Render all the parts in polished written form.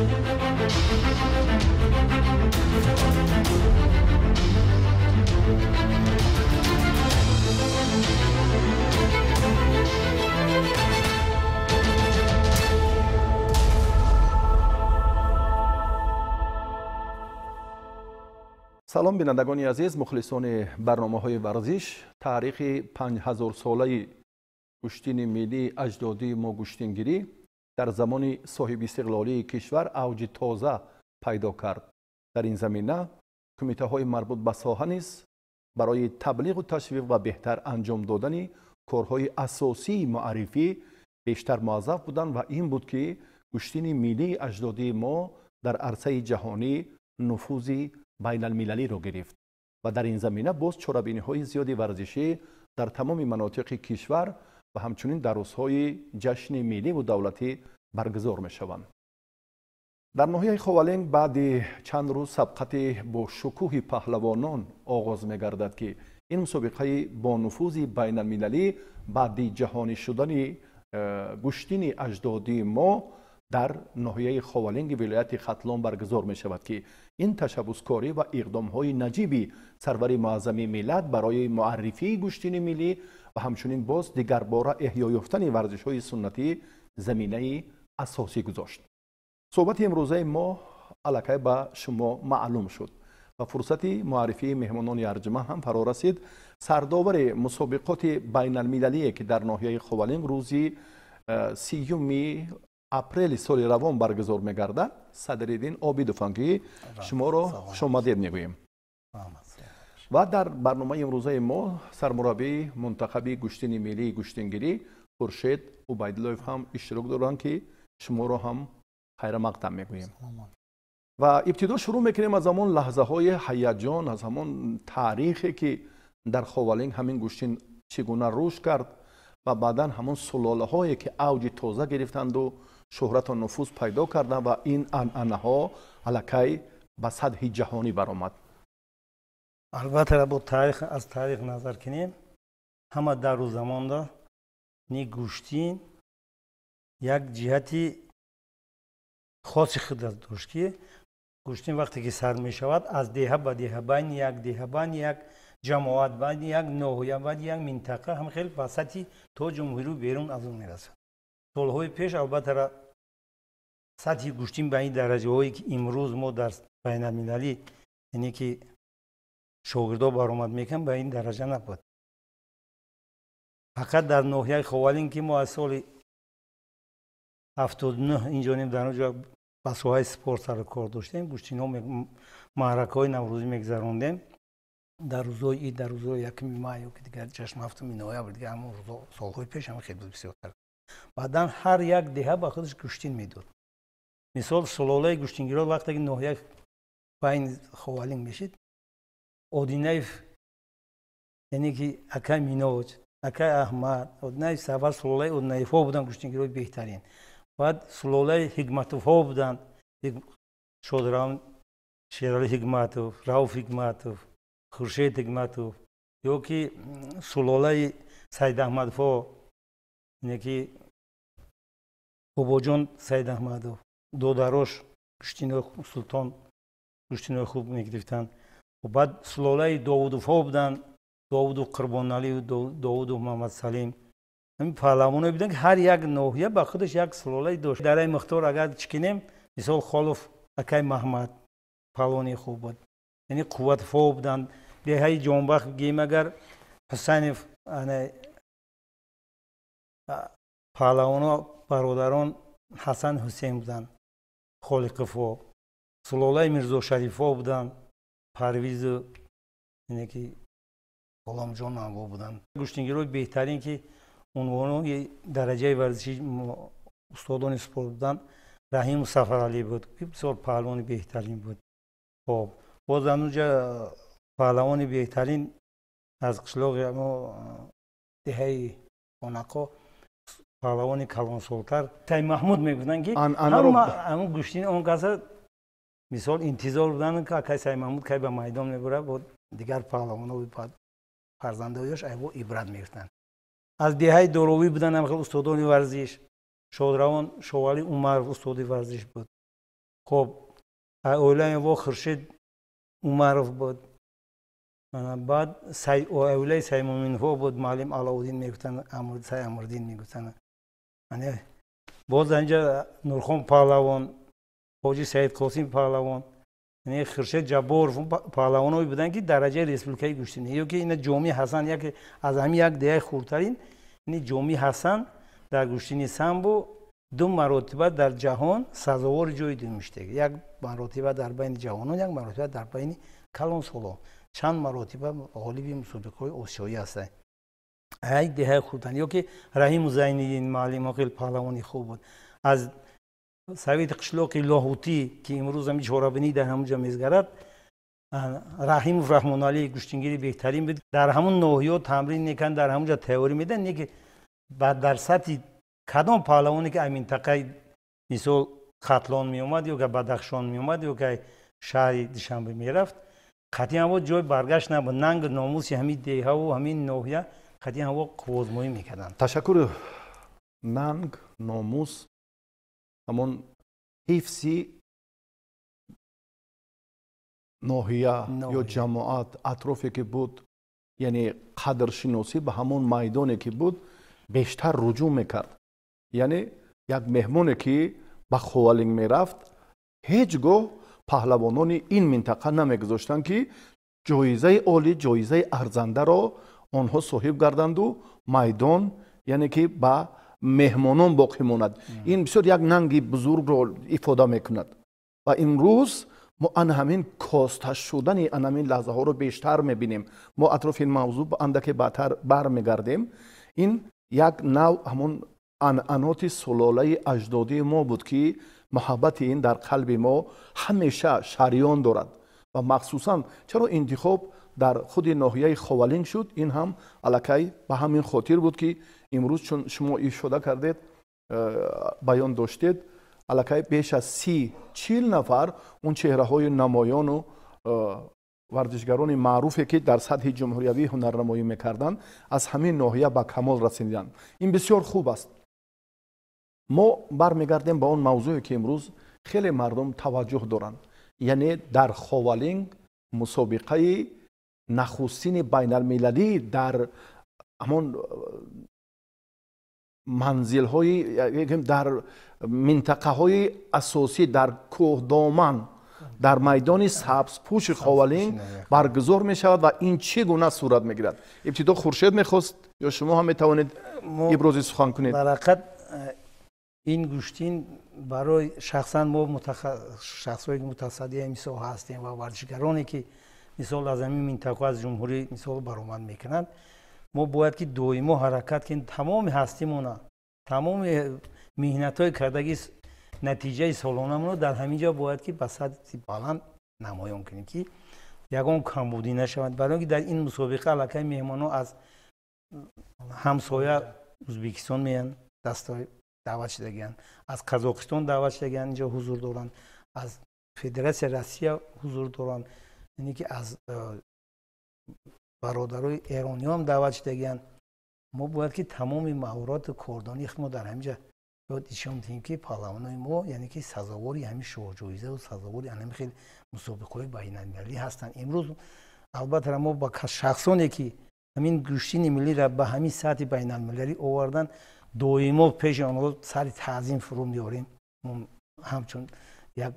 Салом бинандагони азиз, мухлисони барномаҳои варзиш. Таърихи 5000-солаи гӯштини миллии аҷдодии мо гӯштингирӣ дар замони соҳибистиқлолии кишвар авҷи тоза пайдо кард. Дар ин замина кумитаҳои марбут ба соҳа низ барои таблиғу ташвиқ ва беҳтар анҷом додани корҳои асосии муаррифӣ бештар муаззаф буданд ва ин буд, ки гӯштини миллии аҷдодии мо дар арсаи ҷаҳонӣ нуфузи байналмилалиро гирифт ва дар ин замина боз чорабиниҳои зиёди варзишӣ дар тамоми манотиқи кишвар ва ҳамчунин дар рӯзҳои ҷашни милливу давлатӣ баргузор мешаванд. Дар ноҳияи Ховалинг баъди чанд рӯз сабқати бо шукӯҳи паҳлавонон оғоз мегардад, ки ин мусобиқаи бонуфузи байналмилалӣ баъди ҷаҳонӣ шудани гӯштини аҷдодии мо дар ноҳияи Ховалинги вилояти Хатлон баргузор мешавад, ки ин ташаббускорӣ ва иқдомҳои наҷиби сарвари муаззами миллат барои муаррифии гӯштини миллӣ ва ҳамчунин боз дигарбора эҳё ёфтани варзишҳои суннатӣ заминаи асосӣ гузошт. Суҳбати имрӯзаи мо аллакай ба шумо маълум шуд ва фурсати муаррифии меҳмонони арҷуман ҳам фаро расид. Сардовари мусобиқоти байналмилалие, ки дар ноҳияи Ховалинг рӯзи 30 апрели соли равон баргузор мегардад, Садриддин Обидованд, ки шуморо хушомадед мегӯем. Ва дар барномаи имрӯзаи мо сармураббии мунтахаби гӯштини миллии гӯштингирӣ Хуршед Убайдуллоев ҳам иштирок доранд, ки шуморо ҳам хайрамақдам мегӯем. Ва ибтидо шурӯъ мекунем аз ҳамон лаҳзаҳои ҳаяҷон, аз ҳамон таърихе, ки дар Ховалинг ҳамин гӯштин чӣ гуна рушд кард ва баъдан ҳамон сулолаҳое, ки авҷи тоза гирифтанду шӯҳрату нуфуз пайдо карданд ва ин анъанаҳо аллакай ба сатҳи ҷаҳонӣ баромад. Албатта, бо таърих, аз таърих назар кунем, ҳама дару замонда ни гӯштин як ҷиҳати хоси худ дошт, ки гӯштин вақте ки сар мешавад, аз деҳа ба деҳа, байни як деҳа, байни як ҷамоат, байни як ноҳия, байни як минтақа ҳам хел ба сатҳи то ҷумҳурию берун аз он мерасад. Солҳои пеш, албатта, сатҳи гӯштин ба ин дараҷаҳое, ки имрӯз мо дар байналмилалӣ, яъне ки шогирдо баромад мекунанд, ба ин дараҷа набуд. Фақат дар ноҳияи Ховалинг, ки мо аз соли 79 инҷониб дар он ҷо ба соҳаи спорт сару кор доштем, гӯштинҳо, маъракаҳои наврӯзӣ мегузарондем дар рӯзҳои ид, дар рӯзҳои 1 май ё ки дигар ҷашни 7 ноябр, дигар ҳамон рӯзо солҳои пеш ҳам хеле буд бисёртар. Баъдан ҳар як деҳа ба худаш гӯштин медод. Мисол, сулолаи гӯштингирон вақте ки ноҳия байни Ховалинг мешид, Одинаев, яъне ки акай Миноҷ, акай Аҳмад Одинаев, саввал сулолаи Одинаевҳо буданд гӯштингирои беҳтарин. Баъд сулолаи Ҳикматовҳо буданд, шодрав Шерали Ҳикматов, Рауф Ҳикматов, Хуршед Ҳикматов, ё ки сулолаи Саидаҳмадовҳо, яъне ки Бобоҷон Саидаҳмадов, додарош гӯштинои Султон гӯштинои хуб мегирифтанд. Баъд сулолаи Довудовҳо буданд, Довудов Қурбоналию Довудов Муҳаммадсалим. Ҳамин паҳлавоное буданд, ки ҳар як ноҳия ба худаш як сулолае дошт. Дараи Мухтор агар чӣ кинем, мисол, Холов акай Маҳмад паҳлавони хуб буд, яъне Қувватовҳо буданд. Деҳаи Ҷонбахт гӯем агар, Ҳусайнов паҳлавоно, бародарон Ҳасан, Ҳусейн буданд, Холиқовҳо, сулолаи Мирзошарифҳо буданд, Парвизу яъне ки Ғуломҷон анво буданд. Гӯштингирои беҳтарин, ки унвонои дараҷаи варзиши устодони спорт буданд, Раҳиму Сафаралӣ буд, ки бисёр паҳлавони беҳтарин буд. Хоб, боз ануҷа паҳлавони беҳтарин аз қишлоқи деҳаи Хонақо, паҳлавони калонсолтар Тай Маҳмуд мегуфтанд, ки ҳама гӯштини он каса мисол интизор буданд, ки акай Сай Маҳмуд кай ба майдон мебурад, бо дигар паҳлавоно фарзандояш айво ибрат мегирифтанд. Аз деҳаи Доровӣ буданд ҳам хел устодони варзиш, шодравон Шовалӣ Умаров устоди варзиш буд. Хоб, оилаи во Хуршед Умаров буд. Баъд оилаи Саймуминҳо буд, муаллим Аловуддин мегуфтанд, Сай Амрдин мегуфтанд. Боз инҷа Нурхон паҳлавон, Ҳоҷи Саид Қосим паҳлавон, Хуршед Ҷабборов паҳлавоное буданд, ки дараҷаи республикаи гӯштинӣ. Ё ки ина Ҷомӣ Ҳасан, яке аз ҳамин як деҳаи хурдтарин, Ҷомӣ Ҳасан дар гӯштини самбо 2 маротиба дар ҷаҳон сазовори ҷои дуюм шуда. 1 маротиба дар байни ҷавонон, 1 маротиба дар байни калонсолон. Чанд маротиба ғолиби мусобиқаҳои осиёӣ ҳастанд. Як деҳаи хурдтарин. Ё ки Раҳиму Зайниддин муаллим хеле паҳлавони хуб буд. Аз совети қишлоқи Лоҳутӣ, ки имрӯз ҳамин чорабинӣ дар ҳамон ҷо мезгарад, Раҳимов Раҳмоналӣ гӯштингири беҳтарин буд. Дар ҳамон ноҳиё тамрин мекард, дар ҳамон ҷо тайёрӣ медод, не ки дар сатҳи кадом паҳлавоне ки аз минтақаи мисол Хатлон меомад, ё ки Бадахшон меомад, ё ки шаҳри Душанбе мерафт, қатъиян ҳаво ҷои баргашт набуд. Нанг номуси ҳамин деҳаву ҳамин ноҳия қатъиян ҳаво қуввозмоӣ мекарданд. Ташаккур. Нанг, номус, ҳамон ҳифзи ноҳия ё ҷамоат атрофе ки буд, яъне қадршиносӣ ба ҳамон майдоне ки буд бештар руҷӯъ мекард. Яъне як меҳмоне ки ба Ховалинг мерафт, ҳеҷ гоҳ паҳлавонони ин минтақа намегузоштанд, ки ҷоизаи олӣ, ҷоизаи арзандаро онҳо соҳиб гарданду майдон, яъне ки ба меҳмонон боқӣ монад. Ин бисёр як нанги бузургро ифода мекунад. Ва имрӯз мо ан ҳамин коста шудани ан ҳамин лаҳзаҳоро бештар мебинем. Мо атрофи ин мавзӯъ андаке баъдтар бармегардем. Ин як нав ҳамон анъаноти сулолаи аҷдодии мо буд, ки муҳаббати ин дар қалби мо ҳамеша шариён дорад. Ва махсусан чаро интихоб дар худи ноҳияи Ховалинг шуд, ин ҳам аллакай ба ҳамин хотир буд, ки имрӯз чун шумо ифода кардед, баён доштед, аллакай беш аз 30-40 нафар он чеҳраҳои намоёну варзишгарони маъруфе ки дар сатҳи ҷумҳуриявӣ ҳунарнамоӣ мекарданд, аз ҳамин ноҳия ба камол расиданд. Ин бисёр хуб аст. Мо бармегардем ба он мавзӯе ки имрӯз хеле мардум таваҷҷӯҳ доранд. Яъне дар Ховалинг мусобиқаи нахустини байналмилалӣ дар ҳамон манзилҳои, дар минтақаҳои асосӣ, дар кӯҳдоман, дар майдони сабзпӯши Ховалинг баргузор мешавад ва ин чӣ гуна сурат мегирад? Ибтидо Хуршед мехост ё шумо ҳам метавонед ибрози сухан кунед? Дар ҳақиқат ин гӯштин барои шахсан мо шахсҳое ки мутасаддии ҳамин соҳа ҳастем ва варзишгароне ки мисол аз ҳамин минтақа, аз ҷумҳурӣ мисол баромад мекунанд, мо бояд ки доимо ҳаракат кунем, тамоми ҳастимона, тамоми меҳнатҳои кардаги натиҷаи солонамонро дар ҳамин ҷо бояд ки ба сатҳи баланд намоён кунем, ки ягон камбудӣ нашавад. Барои он ки дар ин мусобиқа аллакай меҳмонҳо аз ҳамсоя Ӯзбекистон меянд, дастҳои даъват шудагианд, аз Қазоқистон даъват шудагианд, инҷо ҳузур доранд, аз Федератсияи Россия ҳузур доранд, яъне ки аз бародарои эрониҳо ҳам даъват шудагианд. Мо бояд ки тамоми маҳорату кордонии худмо дар ҳамин ҷо ёд нишон диҳем, ки паҳлавонои мо, яъне ки сазовори ҳамин шоҳҷоизаву сазовори ҳамин хел мусобиқаҳои байналмилалӣ ҳастанд. Имрӯз албатта мо ба шахсоне ки ҳамин гӯштини миллиро ба ҳамин сатҳи байналмилалӣ овардан, доимо пеши онҳо сари таъзим фурӯ меорем. Ҳамчун як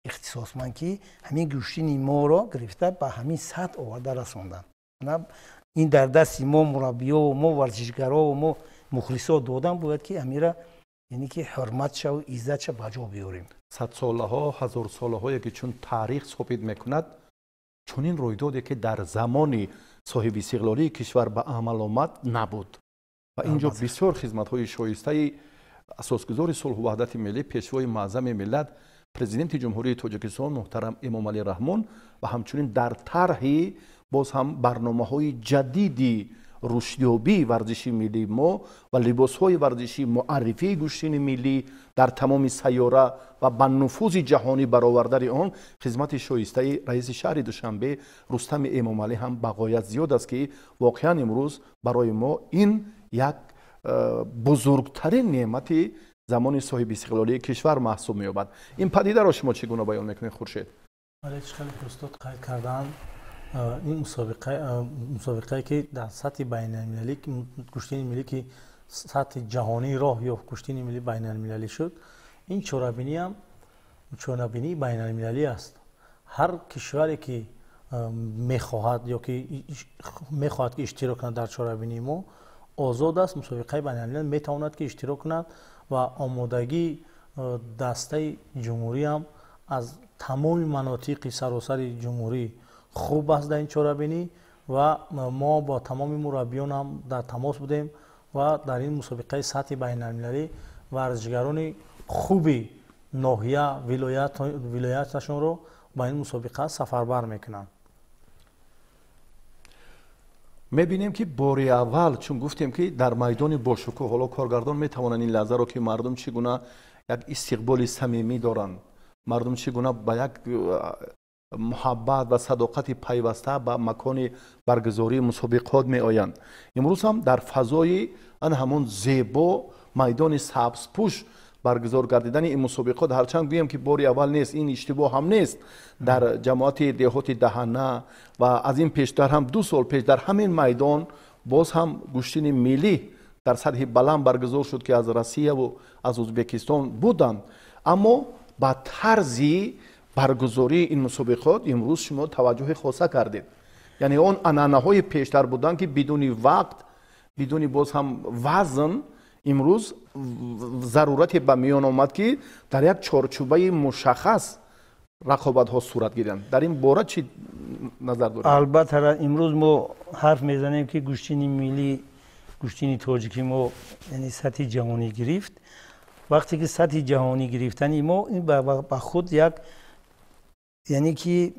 ихтисосманд, ки ҳамин гӯштини моро гирифта ба ҳамин сатҳ оварда расонданд. Ин дар дасти мо мураббиёву мо варзишгарову мо мухлисо додан бояд, ки ҳамира, яъне ки ҳурматшаву иззатша ба ҷо биёрем. Садсолаҳо, ҳазорсолаҳое ки чун таърих собит мекунад, чунин рӯйдоде ки дар замони соҳиби истиқлолии кишвар ба амал омад набуд. Ва инҷо бисёр хизматҳои шоистаи асосгузори сулҳу ваҳдати миллӣ, пешвои муаззами миллат, президенти Ҷумҳурии Тоҷикистон муҳтарам Эмомалӣ Раҳмон ва ҳамчунин дар тарҳи боз ҳам барномаҳои ҷадиди рушдёбии варзиши миллии мо ва либосҳои варзишӣ, муаррифии гӯштини миллӣ дар тамоми сайёра ва ба нуфузи ҷаҳонӣ баровардани он хизмати шоистаи раиси шаҳри Душанбе Рустами Эмомалӣ ҳам ба ғоят зиёд аст, ки воқеан имрӯз барои мо ин як бузургтарин неъмати Замони соҳибистиқлолии кишвар маҳсуб меёбад. Ин падидаро шумо чӣ гуна баён мекунед, Хуршед? Бале, чӣ хеле устод қайд карданд, ин мусобиқае ки дар сатҳи байналмилалӣ гӯштини миллӣ ки сатҳи ҷаҳонӣ роҳ ёфт, гӯштини миллӣ байналмилалӣ шуд, ин чорабиниам чорабинии байналмилалӣ аст. Ҳар кишваре ки мехоҳад ё ки мехоҳад ки иштирок кунад дар чорабинии мо, озод аст, мусобиқаи байналмилалӣ метавонад ки иштирок кунад ва омодагии дастаи ҷумҳуриам аз тамоми манотиқи саросари ҷумҳурӣ хуб аст дар ин чорабинӣ ва мо бо тамоми мураббиёнам дар тамос будем ва дар ин мусобиқаи сатҳи байналмилалӣ варзишгарони хуби ноҳия вилояташонро ба ин мусобиқа сафарбар мекунанд. Мебинем ки бори аввал, чун гуфтем ки дар майдони бошукӯҳ, ҳоло коргардон метавонанд ин лаҳзаро ки мардум чӣ гуна як истиқболи самимӣ доранд, мардум чӣ гуна ба як муҳаббат ва садоқати пайваста ба макони баргузории мусобиқот меоянд. Имрӯз ҳам дар фазои ан ҳамон зебо майдони сабзпӯш баргузор гардидани ин мусобиқот, ҳарчанд гӯем ки бори аввал нест, ин иштибоҳ ҳам нест, дар ҷамоати деҳоти Даҳана ва аз ин пештар ҳам 2 сол пеш дар ҳамин майдон боз ҳам гӯштини миллӣ дар сатҳи баланд баргузор шуд ки аз Россияву аз Ӯзбекистон буданд. Аммо ба тарзи баргузории ин мусобиқот имрӯз шумо таваҷҷӯҳи хоса кардед. Яъне он анъанаҳои пештар буданд ки бидуни вақт, бидуни боз ҳам вазн, имрӯз зарурате ба миён омад ки дар як чорчӯбаи мушаххас рақобатҳо сурат гиранд. Дар ин бора чӣ назар доред? Албатта, имрӯз мо ҳарф мезанем ки гӯштини миллӣ, гӯштини тоҷики мо яъне сатҳи ҷаҳонӣ гирифт. Вақте ки сатҳи ҷаҳонӣ гирифтани мо ин ба худ як яъне ки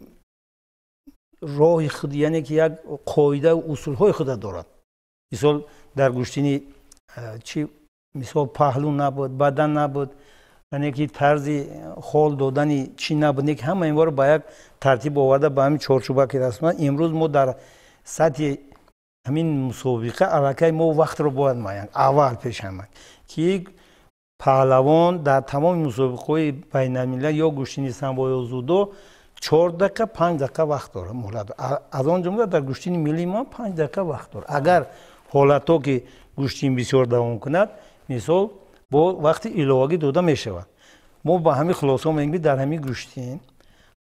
роҳи худ, яъне ки як қоида усулҳои худа дорад. Мисол дар гӯштини чи мисол паҳлӯ набуд, бадан набуд, яъне ки тарзи хол додани чӣ набуд, не ки ҳама инворо ба як тартиб оварда ба ҳамин чорчӯба ки расонад. Имрӯз мо дар сатҳи ҳамин мусобиқа аллакай мо вақтро бояд муайян аввал пеш ҳама ки паҳлавон дар тамоми мусобиқаҳои байналмилал ё гӯштини самбо ё дзюдо 4 дақиқа 5 дақиқа вақт дорад, муҳлат. Аз он ҷумла дар гӯштини миллии мо 5 дақиқа вақт дорад. Агар ҳолатҳо ки гӯштин бисёр давом кунад, мисол бо вақти иловагӣ дода мешавад. Мо ба ҳамин хулоса мегӯем ки дар ҳамин гӯштин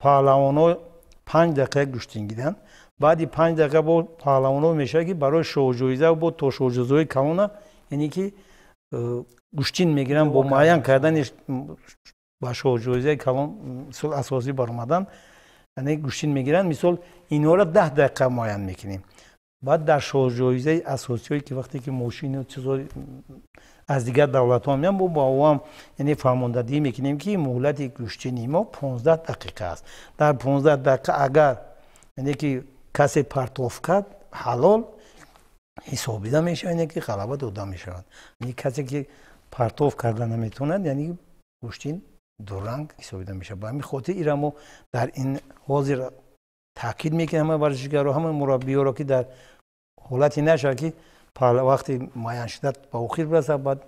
паҳлавонҳо 5 дақиқа гӯштин гиранд. Баъди 5 дақиқа бо паҳлавонҳо мешавад ки барои шоҳҷоиза бо то шоҳҷоизаҳои калона, яъне ки гӯштин мегиранд бо муайян кардани ба шоҳҷоизаи калон, мисол асосӣ баромадан, яъне гӯштин мегиранд. Мисол инҳоро 10 дақиқа муайян мекунем. Баъд дар шоҳҷоизаи асосиҳое ки вақте ки мошину чизҳо аз дигар давлатҳо меянд, мо бо оам яъне фаҳмондадиҳӣ мекунем ки муҳлати гӯштини мо 15 дақиқа аст. Дар 15 дақиқа агар яъне ки касе партоф кард, ҳалол ҳисобида мешавад, яъне ки ғалаба дода мешавад. Яъне касе ки партоф карда наметавонад, яъне гӯштин дуранг ҳисобида мешавад. Ба ҳамин хотир ира мо дар ин ҳозир таъкид мекунем ҳама варзишгаро, ҳама мураббиёро ки дар ҳолате нашавад ки вақти муайян шуда ба охир бирасад, баъд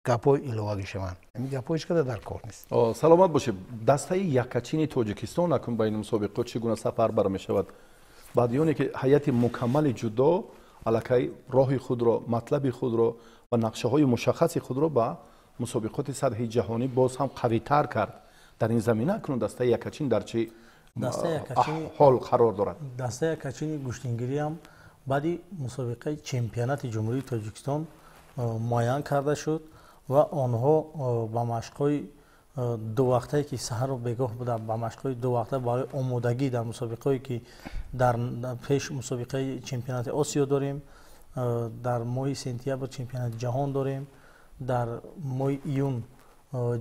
гапҳои иловагӣ шаванд. Ҳамин гапҳо ҳеҷ қадар дар кор нест. Саломат бошед. Дастаи якачини Тоҷикистон акнун ба ин мусобиқот чӣ гуна сафарбар мешавад? Баъди оне ки ҳайати мукаммали ҷудо аллакай роҳи худро, матлаби худро ва нақшаҳои мушаххаси худро ба мусобиқоти сатҳи ҷаҳонӣ боз ҳам қавитар кард. Дар ин замина акнун дастаи якачин дар чӣ ҳол қарор дорад? Дастаи якачини гӯштингириам баъди мусобиқаи чемпионати Ҷумҳурии Тоҷикистон муайян карда шуд ва онҳо ба машқҳои дувақтае ки саҳару бегоҳ буда, ба машқҳои дувақта барои омодагӣ дар мусобиқаҳое ки дар пеш мусобиқаи чемпионати Осиё дорем, дар моҳи сентябр чемпионати ҷаҳон дорем, дар моҳи июн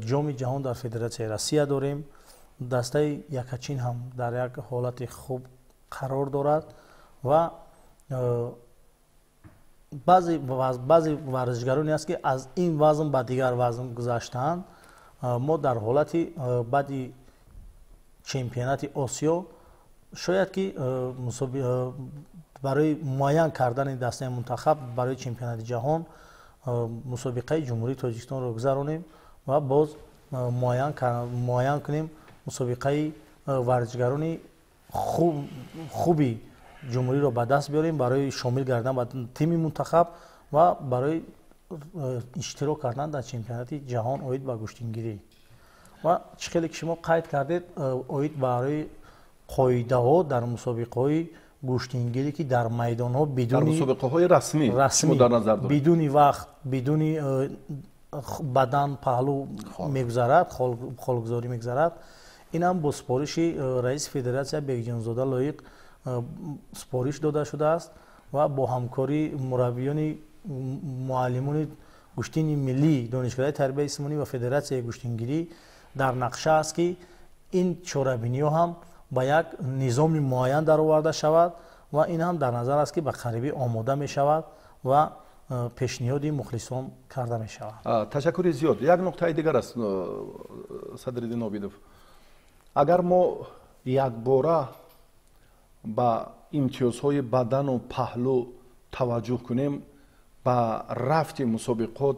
ҷоми ҷаҳон дар Федератсияи Россия дорем. Дастаи якачин ҳам дар як ҳолати хуб қарор дорад ва баъзе варзишгароне аст ки аз ин вазн ба дигар вазн гузаштаанд. Мо дар ҳолати баъди чемпионати Осиё шояд ки барои муайян кардани дастаи мунтахаб барои чемпионати ҷаҳон мусобиқаи Ҷумҳурии Тоҷикистонро гузаронем. ва боз муайян кунем мусобиқаи варзишгарони хуби ҷумҳуриро ба даст биёрем барои шомил кардан ба тими мунтахаб ва барои иштирок кардан дар чемпионати ҷаҳон оид ба гӯштингирӣ. Ва чӣ хеле ки шумо қайд кардед оид барои қоидаҳо дар мусобиқаҳои гӯштингирӣ, ки дар майдонҳо бидуни мусобиқаҳои расмӣ дар назар доред, бидуни вақт, бидуни бадан паҳлӯ мегузарад, холгузорӣ мегузарад. Ин ҳам бо супориши раиси федератсия Бекҷонзода Лоиқ супориш дода шудааст ва бо ҳамкории мураббиёни муаллимони гӯштини миллӣ Донишгоҳи тарбияи ҷисмонӣ ва федератсияи гӯштингирӣ дар нақша аст, ки ин чорабиниҳо ҳам ба як низоми муайян дароварда шавад ва ин ҳам дар назар аст, ки ба қарибӣ омода мешавад ва пешниҳоди мухлисон карда мешавад. Ташаккури зиёд. Як нуқтаи дигар аст, Садриддин Обидов. Агар мо якбора ба имтиёзҳои бадану паҳлӯ таваҷҷӯҳ кунем, ба рафти мусобиқот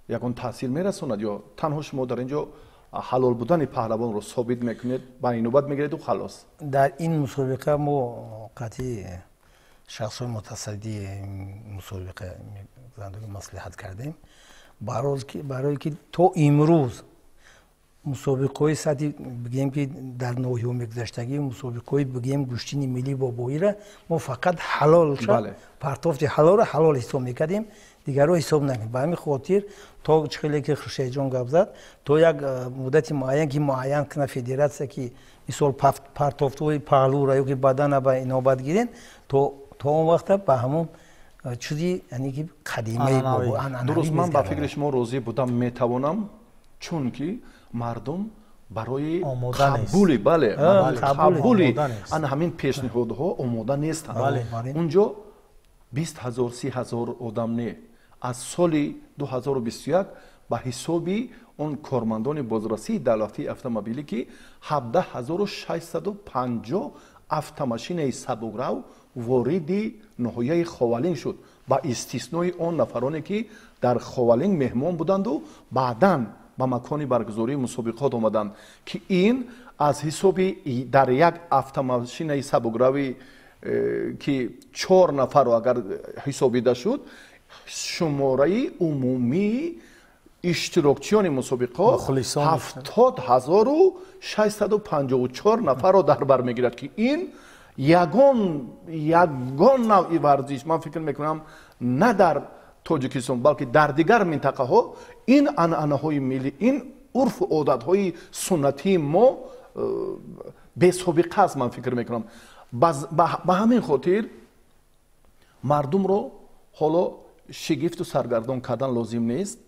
ягон таъсир мерасонад ё танҳо шумо дар ин ҷо ҳалол будани паҳлавонро собит мекунед, ба инобат мегиреду халос? Дар ин мусобиқа мо қатъи шахсҳои мутасаддии мусобиқа маслиҳат кардем, барое ки то имрӯз мусобиқаҳои сатҳи бигем ки дар ноҳиё мегузаштагӣ мусобиқаҳои бигем гӯштини миллӣ бобоира мо фақат ҳалол партофти ҳалолро ҳалол ҳисоб мекардем, дигарро ҳисоб накардем. Ба ҳамин хотир то чӣ хеле ки Хуршедҷон гап зад, то як муддати муайян ки муайян кунад федератсия, ки мисол партофтҳои паҳлӯра ё ки бадана ба инобат гирен, то он вақта ба ҳамон чизи яъне ки қадимаи. Дуруст, ман ба фикри шумо розӣ будам метавонам, чунки мардум барои қабули бале қабули ана ҳамин пешниҳодҳо омода нестанд. Унҷо 20 000 30 000 одам не, аз соли 2021 ба ҳисоби он кормандони бозрасии давлатии автомобилӣ, ки 17650 автомашинаи сабукрав вориди ноҳияи Ховалинг шуд, ба истиснои он нафароне ки дар Ховалинг меҳмон буданду баъдан ба макони баргузории мусобиқот омаданд, ки ин аз ҳисоби дар як автомашинаи сабукрави ки 4 нафарро агар ҳисобида шуд, шумораи умумии иштирокчиёни мусобиқот 70654 нафарро дар бар мегирад, ки ин ягон навъи варзиш, ман фикр мекунам, на дар Тоҷикистон, балки дар дигар минтақаҳо ин анъанаҳои миллӣ, ин урфу одатҳои суннатии мо бесобиқа аст, ман фикр мекунам. Ба ҳамин хотир мардумро ҳоло шигифту саргардон кардан лозим нест.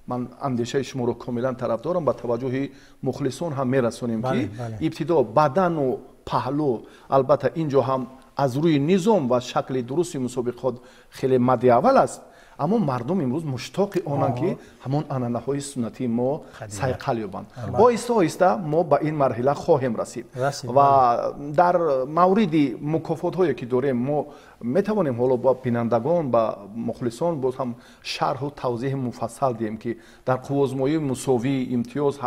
Ман андешаи шуморо комилан тарафдорам, ба таваҷҷӯҳи мухлисон ҳам мерасонем, ки ибтидо бадану паҳлӯ, албатта ин ҷо ҳам аз рӯи низом ва шакли дурусти мусобиқот хеле мадди аввал аст, аммо мардум имрӯз муштоқи онанд, ки ҳамон анъанаҳои суннатии мо сайқал ёбанд. Оҳиста оҳиста мо ба ин марҳила хоҳем расид ва дар мавриди мукофотҳое ки дорем, мо метавонем ҳоло ба бинандагон, ба мухлисон боз ҳам шарҳу тавзеҳи муфассал диҳем, ки дар қуввозмоии мусовии имтиёз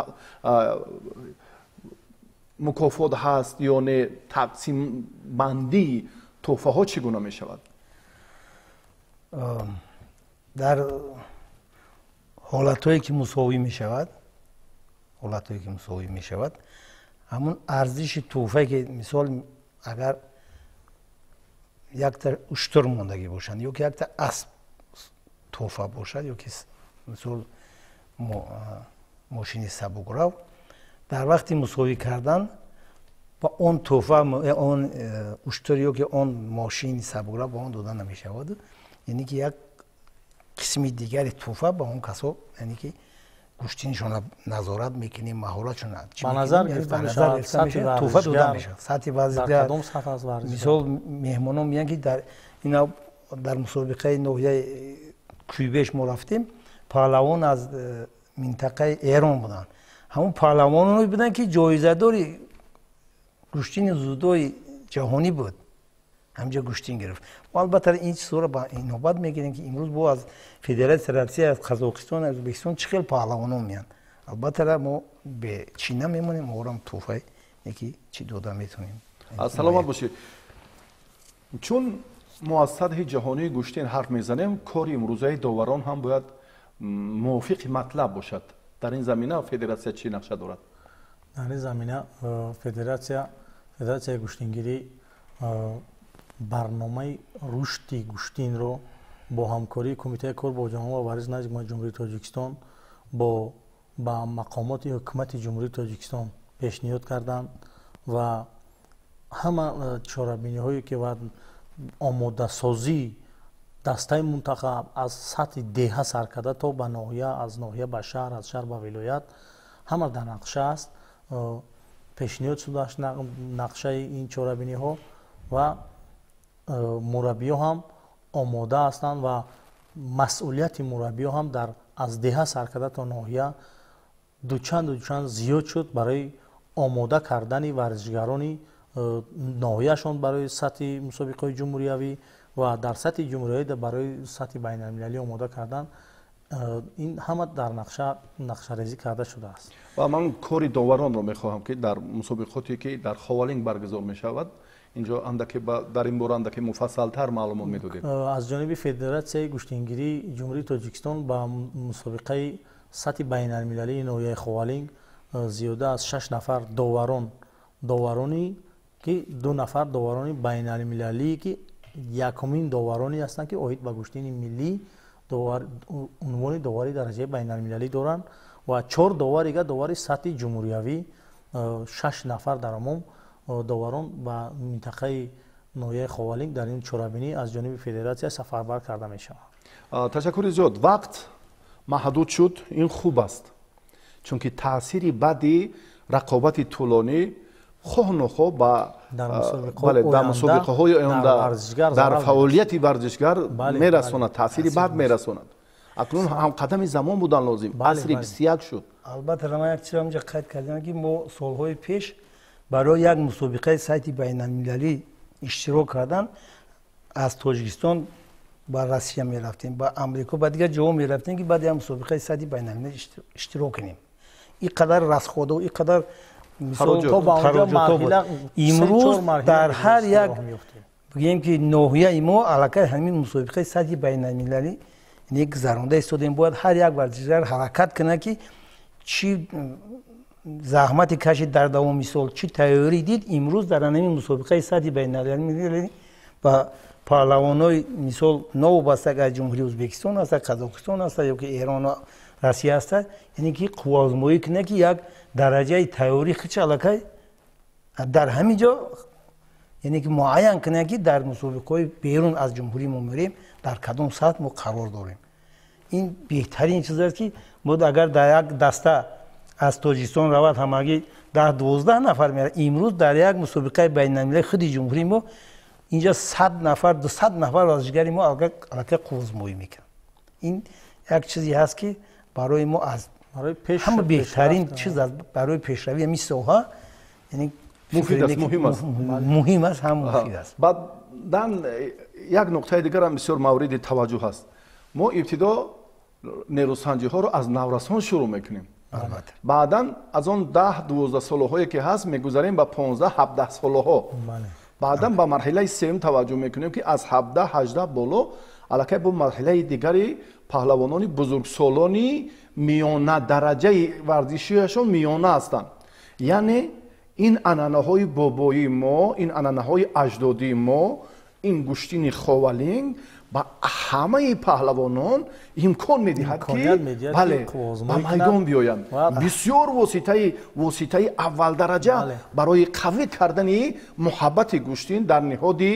мукофот ҳаст ё не, тақсимбандии тӯҳфаҳо чӣ гуна мешавад? Дар ҳолатҳое ки мусовӣ мешавад, ҳамун арзиши тӯҳфае ки мисол агар якта уштур мондагӣ бошанд ё ки якта асп тӯҳфа бошад ё ки мисол мошини сабукрав, дар вақти мусовӣ кардан ба он тӯҳфа, он уштур ё ки он мошини сабукрав ба он дода намешавад, яъне ки як қисми дигари тӯҳфа ба он касо, яъне ки гӯштинашонро назорат мекунем, маҳоратшонро ба назар гирифта мешавад, тӯҳфа дода мешавад. Сатҳи варзишгар, мисол меҳмонон мегӯянд, ки дар ина дар мусобиқаи ноҳияи Кӯйбеш мо рафтем, паҳлавон аз минтақаи Эрон буданд. Ҳамон паҳлавононе буданд, ки ҷоизадори гӯштини зудои ҷаҳонӣ буд, ҳамҷа гӯштин гирифт. Мо албатта ин чизҳоро ба инобат мегирем, ки имрӯз бо аз Федератсияи Россия, аз Қазоқистон, аз Ӯзбекистон чӣ хел паҳлавонон меянд. Албатта мо бе чӣ намемонем, орам тӯҳфаи яки чӣ дода метавонем. Саломат бошед. Чун мо аз сатҳи ҷаҳонии гӯштин ҳарф мезанем, кори имрӯзаи доварон ҳам бояд мувофиқи матлаб бошад. Дар ин замина федератсия чӣ нақша дорад? Дар ин замина федератсияи гӯштингирӣ барномаи рушди гӯштинро бо ҳамкории Кумитаи кор бо ҷавонон ва варзиш назди Ҳукумати Ҷумҳурии Тоҷикистон ба мақомоти ҳукумати Ҷумҳурии Тоҷикистон пешниҳод карданд ва ҳама чорабиниҳое ки ва омодасозии дастаи мунтахаб аз сатҳи деҳа сар карда то ба ноҳия, аз ноҳия ба шаҳр, аз шаҳр ба вилоят, ҳама дар нақша аст. Пешниҳод шудааст нақшаи ин чорабиниҳо ва мураббиҳо ҳам омода ҳастанд ва масъулияти мураббиҳо ҳам аз деҳа сар карда то ноҳия дучанд зиёд шуд барои омода кардани варзишгарони ноҳияшон барои сатҳи мусобиқаҳои ҷумҳуриявӣ ва дар сатҳи ҷумҳуриявӣ барои сатҳи байналмилалӣ омода кардан. Ин ҳама дар нақшарезӣ карда шудааст. Ва ман кори доваронро мехоҳам ки дар мусобиқоте ки дар Ховалинг баргузор мешавад, инҷо дар ин бора андаке муфассалтар маълумот медодед. Аз ҷониби Федератсияи гӯштингирии Ҷумҳурии Тоҷикистон ба мусобиқаи сатҳи байналмилалии ноҳияи Ховалинг зиёда аз 6 нафар доварони ки 2 нафар доварони байналмилалие ки якумин довароне ҳастанд ки оид ба гӯштини миллӣ унвони довари дараҷаи байналмилалӣ доранд ва 4 доварига довари сатҳи ҷумҳуриявӣ, 6 нафар дар умум доварон ба минтақаи ноҳияи Ховалинг дар ин чорабинӣ аз ҷониби федератсия сафарбар карда мешаванд. Ташаккури зиёд. Вақт маҳдуд шуд, ин хуб аст, чунки таъсири баъди рақобати тӯлонӣ хоҳ нохоҳ дар мусобиқаҳои оянда дар фаъолияти варзишгар мерасонад, таъсири бад мерасонад. Акнун ҳамқадами замон будан лозим. Асри 21 шуд. Албатта ман як чизро инҷа қайд кардам ки мо солҳои пеш барои як мусобиқаи сатҳи байналмилалӣ иштирок кардан аз Тоҷикистон ба Россия мерафтем, ба Амрико, ба дигар ҷоҳо мерафтем ки баъд як мусобиқаи сатҳи байналмилалӣ иштирок кунем. Ин қадар расходо, ин қадар имрӯз дар ҳар як бигӯем ки ноҳияи мо аллакай ҳамин мусобиқаи сатҳи байналмилалӣ гузаронда истодем. Бояд ҳар як варзишгар ҳаракат кунад ки чӣ заҳмате кашид дар давоми сол, чӣ тайёрӣ дид, имрӯз дар ҳамин мусобиқаи сатҳи байналмилалӣ ба паҳлавонои мисол новобаста аз Ҷумҳурии Ӯзбекистон аст, Қазоқистон аст ё ки Эрон, Россия аст, яъне ки қувваозмоӣ кунад ки як дараҷаи тайёрӣ худш аллакай дар ҳамин ҷо яъне ки муайян кунад ки дар мусобиқаҳои берун аз ҷумҳурии мо мерем дар кадом сатҳ мо қарор дорем. Ин беҳтарин чиз аст ки мо агар дар як даста аз Тоҷикистон равад ҳамагӣ 10-12 нафар меравад, имрӯз дар як мусобиқаи байналмилалии худи ҷумҳурии мо инҷа 100 нафар, 200 нафар варзишгари мо аллакай қувваозмоӣ мекунанд. Ин як чизе ҳаст ки барои мо аз ҳама беҳтарин чиз аст барои пешравии ҳамин соҳа, яъне муфид аст, муҳим аст, муҳим аст, ҳам муфид аст. Баъдан як нуқтаи дигар ҳам бисёр мавриди таваҷҷӯҳ аст. Мо ибтидо нерӯсанҷиҳоро аз наврасон шурӯъ мекунем, баъдан аз он 10-12 солаҳое ки ҳаст мегузарем ба 15-17 солаҳо, баъдан ба марҳилаи сеюм таваҷҷӯҳ мекунем ки аз 17-18 боло аллакай бо марҳилаи дигари паҳлавонони бузургсолони миёна дараҷаи варзишиашон миёна ҳастанд. Яъне ин анъанаҳои бобоии мо, ин анъанаҳои аҷдодии мо, ин гӯштини Ховалинг ба ҳамаи паҳлавонон имкон медиҳад ки бале ба майдон биёянд. Бисёр воситаи аввалдараҷа барои қавӣ кардани муҳаббати гӯштин дар ниҳоди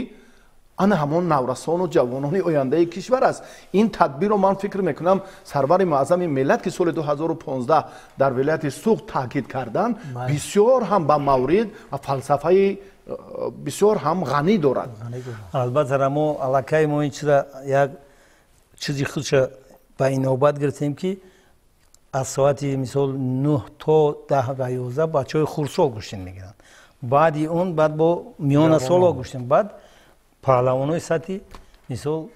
ана ҳамон наврасону ҷавонони ояндаи кишвар аст. Ин тадбирро ман фикр мекунам сарвари муаззами миллат ки соли 2015 дар вилояти Суғд таъкид карданд, бисёр ҳам ба маврид ва фалсафаи бисёр ҳам ғанӣ дорад. Албатта мо аллакай мо ин чиза як чизи худша ба инобат гирифтем ки аз соати мисол 9 то 10 ва 11 бачаҳои хурдсол гӯштин мегиранд, баъди он баъд бо миёнасоло гӯштем, баъд паҳлавонои сатҳи мисол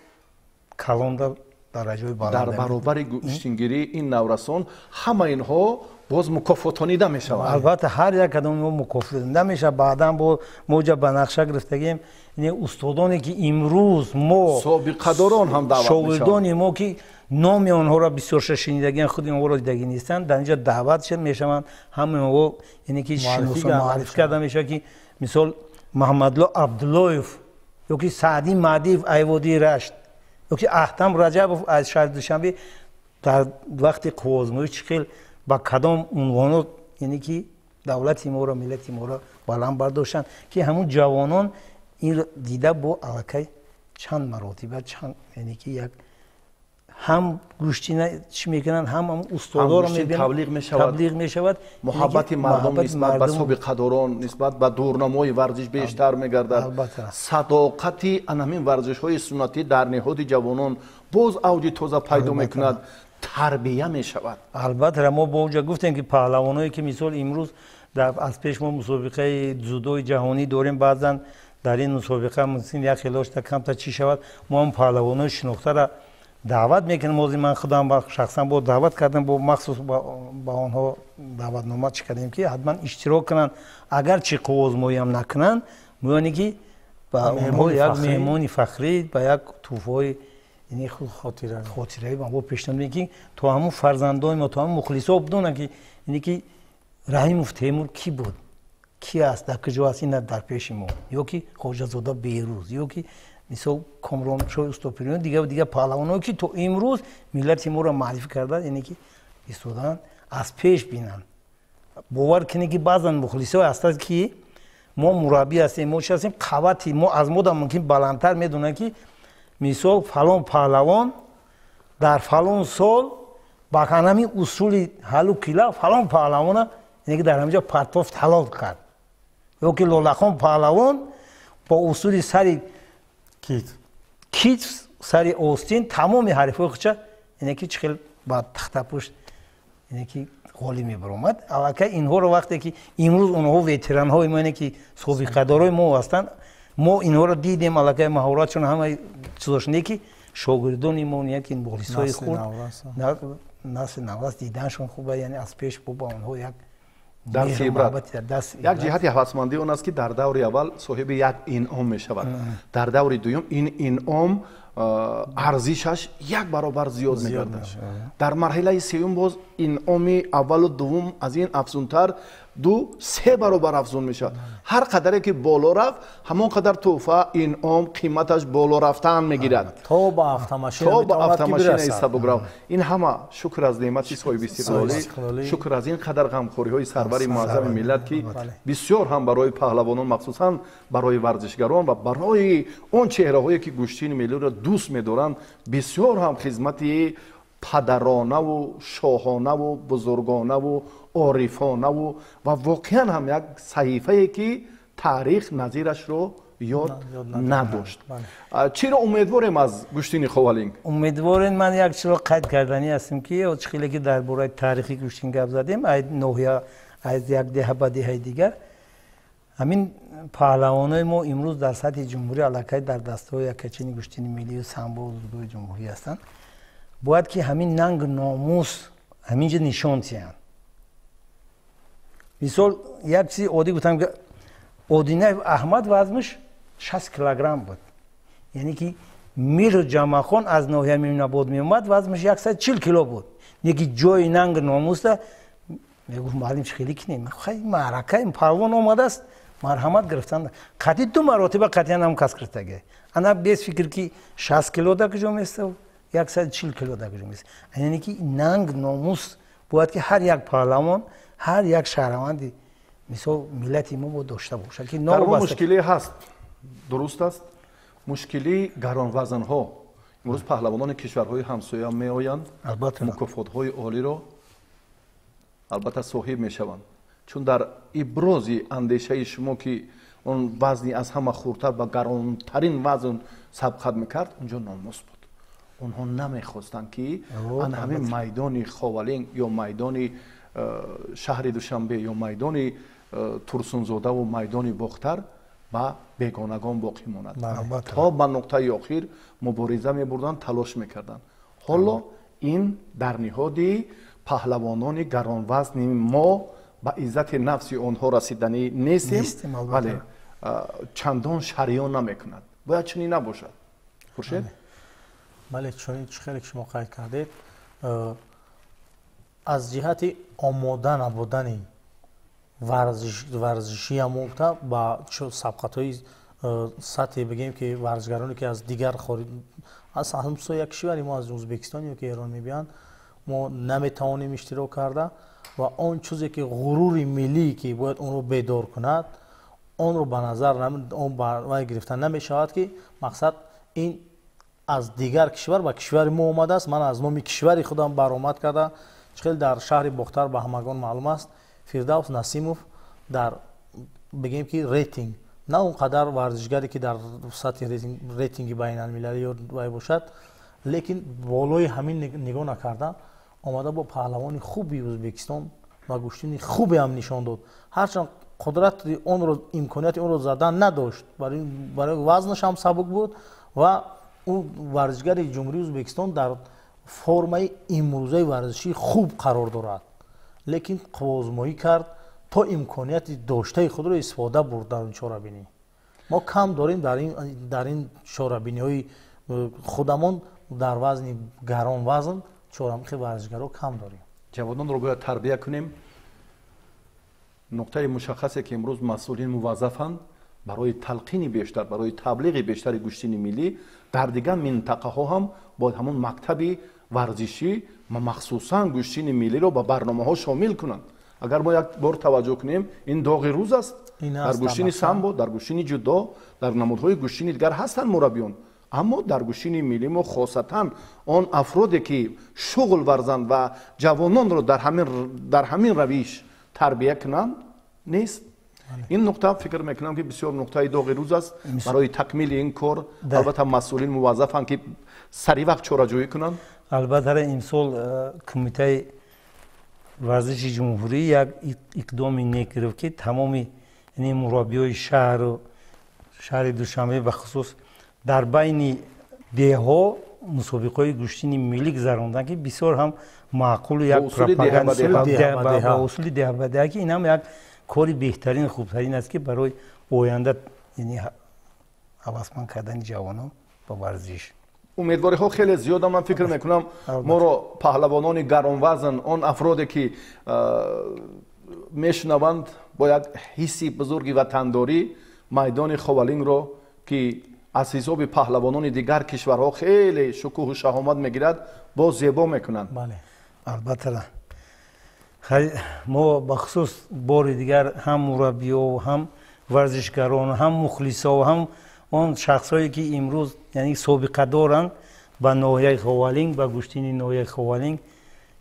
калон дар дараҷаи баланд. Дар баробари гӯштингирии ин наврасон ҳама инҳо боз мукофотонида мешаванд. Албатта, ҳар як кадоми мо мукофотонида мешавад. Баъдан бо мо ҷа ба нақша гирифтагем, устодоне ки имрӯз мо собиқадорон ҳам даъват мешаванд, шогирдони мо ки номи онҳоро бисёрша шунидагиан, худи онҳоро дидагӣ нестанд, дар инҷо даъват мешаванд. Ҳамаи онҳо яъне ки шиносо муаррифӣ карда мешавад, ки мисол Муҳаммадло Абдуллоев ё ки Саъдӣ Маҳдиев айводии Рашт ё ки Аҳтам Раҷабов аз шаҳри Душанбе дар вақти қувваозмоӣ чӣ хел ба кадом унвонот яъне ки давлати моро, миллати моро баланд бардоштанд, ки ҳамун ҷавонон ин дида бо аллакай чанд маротиба чанд яъне ки як ҳам гӯштина чӣ мекунанд, ҳам устодоро таблиғ мешавад, таблиғ мешавад, муҳаббати мардум нисбат ба собиқадорон, нисбат ба дурнамои варзиш бештар мегардад. Садоқати ана ҳамин варзишҳои суннатӣ дар ниҳоди ҷавонон боз авҷи тоза пайдо мекунад, тарбия мешавад. Албатта, мо бо онҷа гуфтем, ки паҳлавоное ки мисол имрӯз аз пеш мо мусобиқаи дзюдои ҷаҳонӣ дорем, баъзан дар ин мусобиқа мумкин як хелошта камта чӣ шавад, мо ҳам паҳлавонои шинохтара даъват мекунем. Ҳозир ман худам шахсан бо даъват кардам, бо махсус ба онҳо даъватнома чӣ кардем, ки ҳатман иштирок кунанд, агарчи қувваозмоиам накунанд, меёне ки ба онҳо як меҳмони фахрӣ ба як тӯҳфаҳои хотираӣ ба мо пешниҳод мекунем, ки то ҳамун фарзандони мо, то ҳамун мухлисо бидонанд, ки ине ки Раҳимов Темур кӣ буд, кӣ аст, дар куҷо аст, ина дар пеши мо, ё ки Хоҷазода Берӯз, ё ки мисол Комроншоҳи Устопириён, дигар дигар паҳлавоное ки то имрӯз миллати моро маърифӣ карда, яъне ки истодаанд, аз пеш бинанд. Бовар кунед, ки баъзан мухлисое ҳастанд, ки мо мураббӣ ҳастем, мо чи ҳастем, қавати мо аз мо да мумкин баландтар медонанд, ки мисол фалон паҳлавон дар фалон сол ба ҳамин усули ҳаллу кила фалон паҳлавона яъне ки дар ҳаминҷо партофт, ҳалол кард, ё ки Лолахон паҳлавон бо усули сари китф, сари остин тамоми ҳарифҳои худша яъне ки чӣ хел ба тахтапушт яъне ки ғолиб мебаромад. Аллакай инҳоро вақте ки имрӯз онҳо ветеранҳои мо, яъне ки собиқадорои мо ҳастанд, мо инҳоро дидем, аллакай маҳоратшон, ҳамаи чизош, не ки шогирдони мо, не ки мухлисҳои худ, насли наврас диданшон хуба, яъне аз пеш бо ба онҳо як дарси ибрат. Як ҷиҳати ҳавасмандӣ он аст, ки дар даври аввал соҳиби як инъом мешавад, дар даври дуюм ин инъом арзишаш як баробар зиёд мегардад, дар марҳилаи сеюм боз инъоми аввалу дуввум аз ин афзунтар, ду се баробар афзун мешавад. Ҳар қадаре ки боло рафт, ҳамон қадар тӯҳфа, инъом қиматаш боло рафтан мегирад. То ба автомашинаи сабукрав. Ин ҳама шукр аз неъмати соҳибистиқлолӣ, шукр аз ин қадар ғамхориҳои сарвари муаззами миллат, ки бисёр ҳам барои паҳлавонон, махсусан барои варзишгарон ва барои он чеҳраҳое ки гӯштини миллиро дӯст медоранд, бисёр ҳам хизмати падаронаву шоҳонаву бузургонаву орифонаву ва воқеан ҳам як саҳифае, ки таърих назирашро ёд надошт. Чиро умедворем аз гӯштини Ховалинг? Умедворем, ман як чиро қайд карданӣ ҳастем, ки чӣ хеле ки дар бораи таърихи гӯштин гап задем, ай ноҳия, аз як деҳа ба деҳаи дигар, ҳамин паҳлавонои мо имрӯз дар сатҳи ҷумҳурӣ аллакай дар дастаҳои якачини гӯштини миллию самбо узгоҳи ҷумҳурӣ ҳастанд. Бояд ки ҳамин нанг номус ҳамин ҷо нишон диҳанд. Мисол, як чизи оддӣ гуфтам, ки Одинаев Аҳмад вазнаш 60 килограмм буд, яъне ки Мир Ҷамъахон аз ноҳияи Мимнабод меомад, вазнаш 140 кило буд, неки ҷои нанг номуста мегуфт: «Муаллим, чӣ хеле кинем, маърака, паҳлавон омадааст, марҳамат гирифтан». Қатъи ду маротиба қатъиян ҳам кас гирифтага, ана без фикр, ки 60 кило да куҷо местав, 140 кило да куҷо мест. Яъне ки нанг номус бояд ки ҳар як паҳлавон, ҳар як шаҳрванди мисол миллати мо бо дошта бошад, ки дар мо мушкиле ҳаст, дуруст аст, мушкилии гаронвазнҳо. Имрӯз паҳлавонони кишварҳои ҳамсоя меоянд, мукофотҳои олиро албатта соҳиб мешаванд, чун дар ибрози андешаи шумо, ки он вазни аз ҳама хурдтар ба гаронтарин вазн сабқат мекард, унҷо номус буд. Онҳо намехостанд, ки ан ҳамин майдони Ховалинг ё майдони шаҳри Душанбе ё майдони Турсунзодаву майдони Бохтар ба бегонагон боқӣ монад. То ба нуқтаи охир мубориза мебурданд, талош мекарданд. Ҳоло ин дар ниҳоди Паҳлавонони гаронвазни мо ба иззати нафси онҳо расиданӣ нестем, вале чандон шариён намекунад. Бояд чунин набошад. Хуршед? Бале, чунин чӣ хеле ки шумо қайд кардед, аз ҷиҳати омода набудани варзишиам гуфта ба сабқатҳои сатҳе бигем ки варзишгароне ки аз дигар аз ҳамсоя кишвари мо, аз Ӯзбекистон ё ки Эрон мебиёянд, мо наметавонем иштирок карда ва он чизе ки ғурури миллӣ ки бояд онро бедор кунад, онро ба назар он вай гирифта намешавад ки мақсад ин аз дигар кишвар ба кишвари мо омадааст. Ман аз номи кишвари худам баромад карда, хеле дар шаҳри Бохтар ба ҳамагон маълум аст, Фирдавс Насимов дар бигем ки рейтинг на он қадар варзишгаре ки дар сатҳи рейтинги байналмилалӣ ё вай бошад, лекин болои ҳамин нигоҳ накарда омада бо паҳлавони хуби Ӯзбекистон ва гӯштини хубе ҳам нишон дод. Ҳарчанд қудрати онро, имконияти онро задан надошт, барои вазнаш ҳам сабук буд ва ӯ варзишгари Ҷумҳурии Ӯзбекистон дар формаи имрӯзаи варзишии хуб қарор дорад, лекин қувваозмоӣ кард то имконияти доштаи худро истифода бурд дар ин чорабинӣ. Мо кам дорем дар ин чорабиниҳои худамон дар вазни гарон вазн чорабинии варзишгаро кам дорем. Ҷавононро бояд тарбия кунем. Нуқтаи мушаххасе ки имрӯз масъулин муваззафанд барои талқини бештар, барои таблиғи бештари гӯштини миллӣ дар дигар минтақаҳо ҳам бояд ҳамон мактаби варзишӣ ва махсусан гӯштини миллиро ба барномаҳо шомил кунанд. Агар мо як бор таваҷҷӯҳ кунем, ин доғи рӯз аст. Дар гӯштини самбо, дар гӯштини ҷудо, дар намудҳои гӯштини дигар ҳастанд мураббиён, аммо дар гӯштини миллӣ мо хосатан он афроде ки шуғл варзанд ва ҷавононро дар ҳамин равиш тарбия кунанд нест. Ин нуқта фикр мекунам ки бисёр нуқтаи доғи рӯз аст. Барои такмили ин кор албатта масъулин муваззафанд ки сари вақт чораҷӯӣ кунанд. Албатта имсол кумитаи варзиши ҷумҳурӣ як иқдоми нек гирифт ки тамоми мураббиёи шаҳру шаҳри Душанбе бахусус дар байни деҳҳо мусобиқаҳои гӯштини миллӣ гузаронданд ки бисёр ҳам маъқулу як пропаганда усули деҳбадеҳа ки ин ҳам як кори беҳтарин хубтарин аст ки барои оянда ҳавасманд кардани ҷавонон ба варзиш. Умедвориҳо хеле зиёдам. Ман фикр мекунам моро паҳлавонони гаронвазн, он афроде ки мешунаванд бо як ҳисси бузурги ватандорӣ майдони Ховалингро ки аз ҳисоби паҳлавонони дигар кишварҳо хеле шукӯҳу шаҳомат мегирад, боз зебо мекунанд. Албатта мо бахусус бори дигар ҳам мураббиё, ҳам варзишгарон, ҳам мухлисо, ҳам он шахсҳое ки имрӯз яъне собиқа доранд ба ноҳияи Ховалинг, ба гӯштини ноҳияи Ховалинг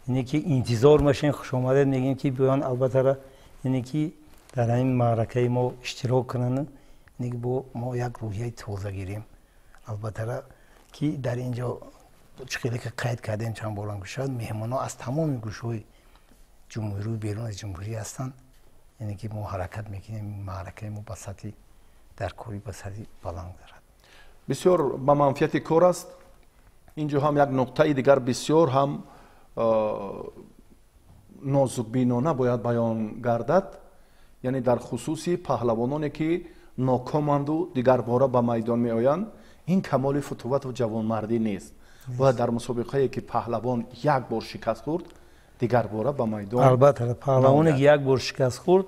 яъне ки интизор мешавем, хушомадед мегӯем ки биёянд, албатта яъне ки дар ҳамин маъракаи мо иштирок кунанд, яъне ки бо мо як рӯҳияи тоза гирем. Албатта ки дар ин ҷо чӣ хеле ки қайд кардем чанд боран гӯшад, меҳмонҳо аз тамоми гӯшҳои ҷумҳурию берун аз ҷумҳурӣ ҳастанд, яъне ки мо ҳаракат мекунем маъракаи мо ба сатҳи дар кори ба сатҳи баланд дорад. Бисёр ба манфиати кор аст. Ин ҷо ҳам як нуқтаи дигар бисёр ҳам нозукбинона бояд баён гардад, яъне дар хусуси паҳлавононе ки нокоманду дигарбора ба майдон меоянд, ин камоли футувату ҷавонмардӣ нест. Бояд дар мусобиқае ки паҳлавон як бор шикаст хӯрд, дигарбора ба майдон. Албатта паҳлавоне ки як бор шикаст хӯрд,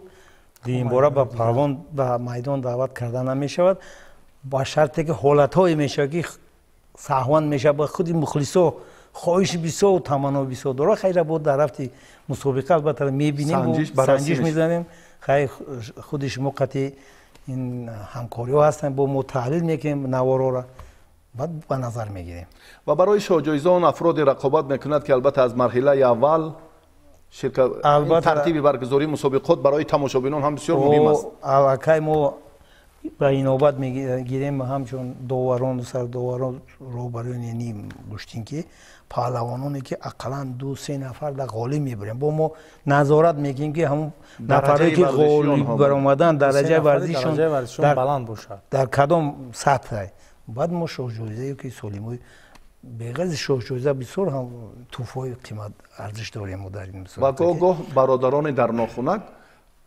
дуюмбора ба паҳлавон ба майдон даъват карда намешавад, ба шарте ки ҳолатҳое мешавад ки саҳван мешавад, ба худи мухлисо хоҳиши бисёр таманно бисёр дорад. Хайра бо дар рафти мусобиқа албатта мебинем, санҷиш мезанем. Хайр, худи шумо қатъи ин ҳамкориҳо ҳастанд, бо мо таҳлил мекунем наворҳоро, баъд ба назар мегирем. Ва барои шоҳҷоиза он афроде рақобат мекунад ки албатта аз марҳилаи аввал тартиби баргузории мусобиқот барои тамошобинон ҳам бисёр муҳим аст. Аллакай мо ба инобат мегирем ҳамчун доварон, сардоварон, роҳбарони ним гӯштин ки паҳлавононе ки ақаллан 2-3 нафар дар ғолиб мебарем, бо мо назорат мекунем ки ҳамон нафаре ки ғолиб баромадан дараҷаи варзишшон баланд бошад, дар кадом сатҳ. Баъд мо шоҳҷоизае ки солимои Беғарзи шоҳҷоиза бисёр ҳам тӯҳфаҳои қимат арзиш дорем мо дар ин мусобиқа. Ва гоҳ-гоҳ бародарони дар нохунак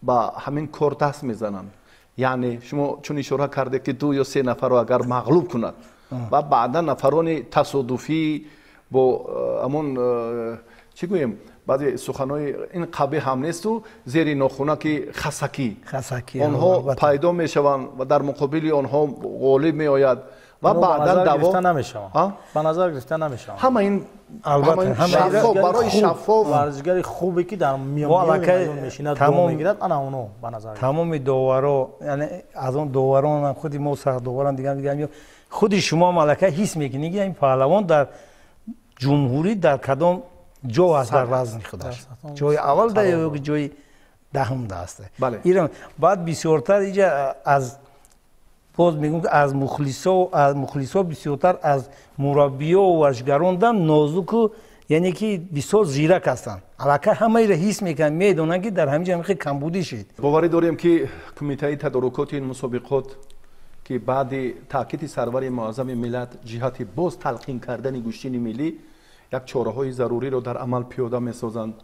ба ҳамин кор даст мезананд. Яъне шумо чун ишора кардед, ки ду ё се нафарро агар мағлуб кунад ва баъдан нафарони тасодуфӣ бо ҳамон, чӣ гӯем, баъзе суханҳои ин қабеҳ ҳам несту, зери нохунаки хасакӣ онҳо пайдо мешаванд ва дар муқобили онҳо ғолиб меояд ва баъдан даъво ба назар гирифта намешаванд. Ҳама ин барои шаффоф варзишгари хубе, ки дар миён мешинад, мегирад, ана оно ба назар. Тамоми доваро, яъне аз он доварон, худи мо сардоварон, дигар дигар, худи шумо аллакай ҳис мекунед, ки ин паҳлавон дар ҷумҳурӣ дар кадом ҷо аст, дар вазни худаш ҷои аввал да ё ҷои даҳум да аст. Баъд бисёртар иҷа аз, боз мегӯм, аз мухлисо, аз мухлисо бисёртар аз мураббиё ва варзишгарон дам нозуку, яъне ки бисёр зирак ҳастанд, аллакай ҳамаиро ҳис мекунанд, медонанд, ки дар ҳамин ҷо хеле камбудӣ шид. Боварӣ дорем, ки кумитаи тадорукоти ин мусобиқот, ки баъди таъкиди сарвари муаззами миллат ҷиҳати боз талқин кардани гӯштини миллӣ як чораҳои заруриро дар амал пиёда месозанд.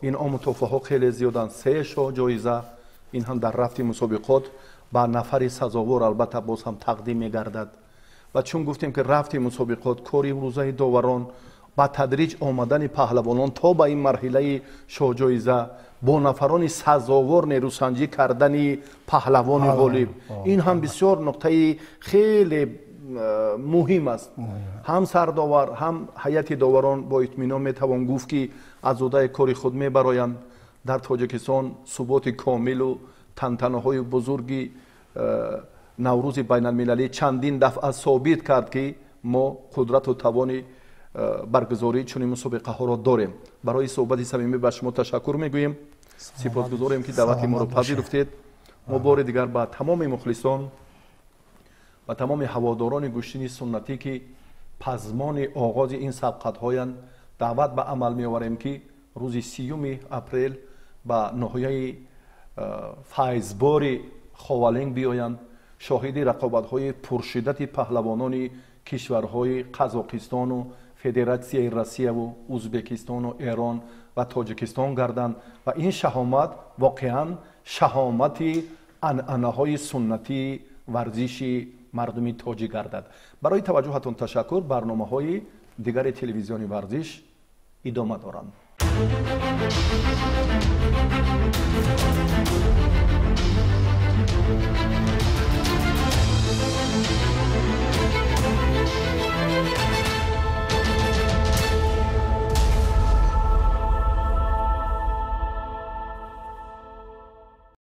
Инъому тӯҳфаҳо хеле зиёданд, се шоҳ ҷоиза, ин ҳам дар рафти мусобиқот ба нафари сазовор албатта боз ҳам тақдим мегардад. Ва чун гуфтем, ки рафти мусобиқот, кори имрӯзаи доварон, ба тадриҷ омадани паҳлавонон то ба ин марҳилаи шоҳҷоиза, бо нафарони сазовор нерӯсанҷӣ кардани паҳлавони ғолиб, ин ҳам бисёр нуқтаи хеле муҳим аст. Ҳам сардовар, ҳам ҳайати доварон бо итминон метавон гуфт, ки аз уҳдаи кори худ мебароянд. Дар Тоҷикистон суботи комилу тантанаҳои бузурги Наврӯзи байналмилалӣ чандин дафъа собит кард, ки мо қудрату тавони баргузории чунин мусобиқаҳоро дорем. Барои суҳбати самимӣ ба шумо ташаккур мегӯем, сипосгузорем, ки даъвати моро пазируфтед. Мо бори дигар ба тамоми мухлисон, ба тамоми ҳаводорони гӯштини суннатӣ, ки пазмони оғози ин сабқатҳоянд, даъват ба амал меоварем, ки рӯзи 30-уми апрел ба ноҳияи Файзбори Ховалинг биёянд, шоҳиди рақобатҳои пуршиддати паҳлавонони кишварҳои Қазоқистону Федератсияи Россияву Узбекистону Эрон ва Тоҷикистон гарданд ва ин шаҳомат воқеан шаҳомати анъанаҳои суннатии варзиши мардуми тоҷик гардад. Барои таваҷҷӯҳатон ташаккур. Барномаҳои дигари телевизиони Варзиш идома доранд.